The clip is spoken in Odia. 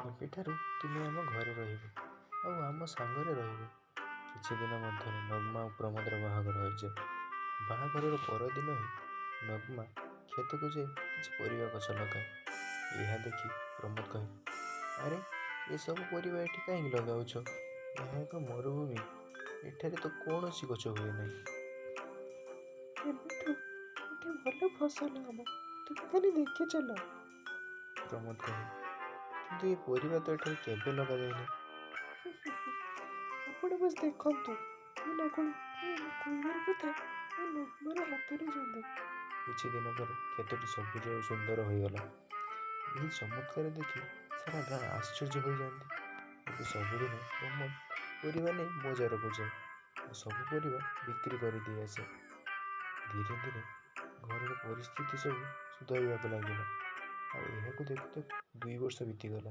ଏବେଠାରୁ ତୁମେ ଆମ ଘରେ ରହିବ ଆଉ ଆମ ସାଙ୍ଗରେ ରହିବ। କିଛି ଦିନ ମଧ୍ୟରେ ନଗ୍ମା ଓ ପ୍ରମୋଦର ବାହାଘର ହୋଇଯାଏ। ବାହାଘରର ପରଦିନ ହିଁ ନଗ୍ମା କ୍ଷେତକୁ ଯାଇ କିଛି ପରିବା ଗଛ ଲଗାଏ। ଏହା ଦେଖି ପ୍ରମୋଦ କହେ, ଆରେ ଏସବୁ ପରିବା ଏଠି କାହିଁକି ଲଗାଉଛ? ଏହା ଏକ ମରୁଭୂମି, ଏଠାରେ ତ କୌଣସି ଗଛ ହୁଏ ନାହିଁ। ଏବେଠୁ ଏଠି ଭଲ ଫସଲ ହେବ, ତୁମେ ଖାଲି ଦେଖି ଚାଲ। ପ୍ରମୋଦ କହେ, କିନ୍ତୁ ଏ ପରିବା ତ ଏଠାରେ କେବେ ଲଗାଯାଇନି। ଆପଣ ବାସ୍ ଦେଖନ୍ତୁ। ଏ ନା କ'ଣ କହିବାର କଥା, ଏ ନଗ୍ମାର ହାତରେ ଯାଦୁ। କିଛି ଦିନ ପରେ କ୍ଷେତଟି ସବୁଜ ଓ ସୁନ୍ଦର ହୋଇଗଲା। ଏହି ଚମତ୍କାର ଦେଖି ସାରା ଗାଁ ଆଶ୍ଚର୍ଯ୍ୟ ହୋଇଯାଆନ୍ତି। ଏବେ ସବୁଦିନ ପ୍ରମୋଦ ପରିବା ନେଇ ବଜାରକୁ ଯାଏ ଓ ସବୁ ପରିବା ବିକ୍ରି କରିଦେଇ ଆସେ। ଧୀରେ ଧୀରେ ଘରର ପରିସ୍ଥିତି ସବୁ ସୁଧରିବାକୁ ଲାଗିଲା। ଆଉ ଏହାକୁ ଦେଖୁ ଦେଖୁ 2 ବର୍ଷ ବିତିଗଲା।